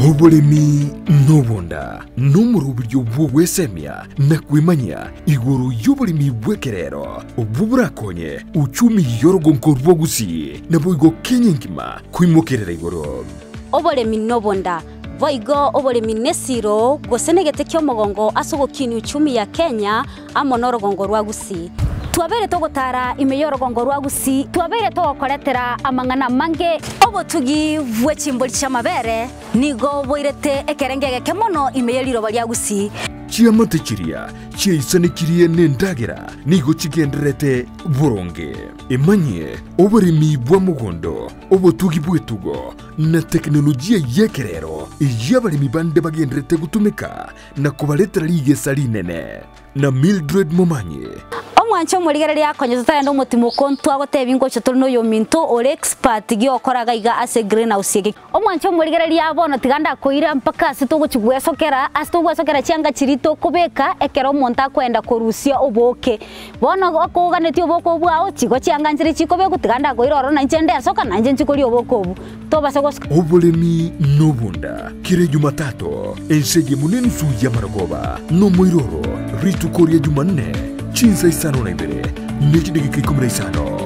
Oboremi nobonda nomoroberio bw'ogwesemia na kwemanyia igoro y'oboremi bw'ekerero obwo borakonye uchumi y'orogonko rwa Gusii naboigo Kenya engima koimokerera igoro. Oboremi nobonda, boigo oboremi nesiro gose negete ki'omogongo ase ogokinia uchumi ya Kenya amo norogongo rwa Gusii. Twabeire togotara ime y'orogongo rwa Gusii, twabeire togokoretera amang'ana amange. Obotugi bwe chimbori chi'amabere nigo boirete ekerengo egeke mono ime ye riroba ria Gusii. Chiamate chiria chiaisanekirie nendagera nigo chigendererete boronge. Emanyie oboremi bwa mogondo, obotugi bw'etugo, na tekinolojia y'ekerero eyio abaremi bande bagendererete gotumeka na kobaretera rigesa rinene. Na Mildred Momanyi. Omwanche omorigereria akonye totarenda omotimoko ntwagotebia ngocha tore noyominto ore expert giokora gaiga ase greenhouse eke. Omwanche omorigereria bono tiga ndakoira mpaka ase togochi gwesokera ase togwesokera chianga chiria tokobeka ekero omonto akoenda korusia oboke. Bono okoganetie oboke obwo ao chigo chianga nchire chikobekwa tiga ndakoira ororo nainche ndesoka nainche nchi koria oboke obwo. Tobase gosoka. Oboremi nobonda, kera Ejumatato, ense eyemo nenusu y'amarogoba, nomoiroro, rituko ria Jumanne, chinsa isano na ibere, ne chidageka ikomi na isano.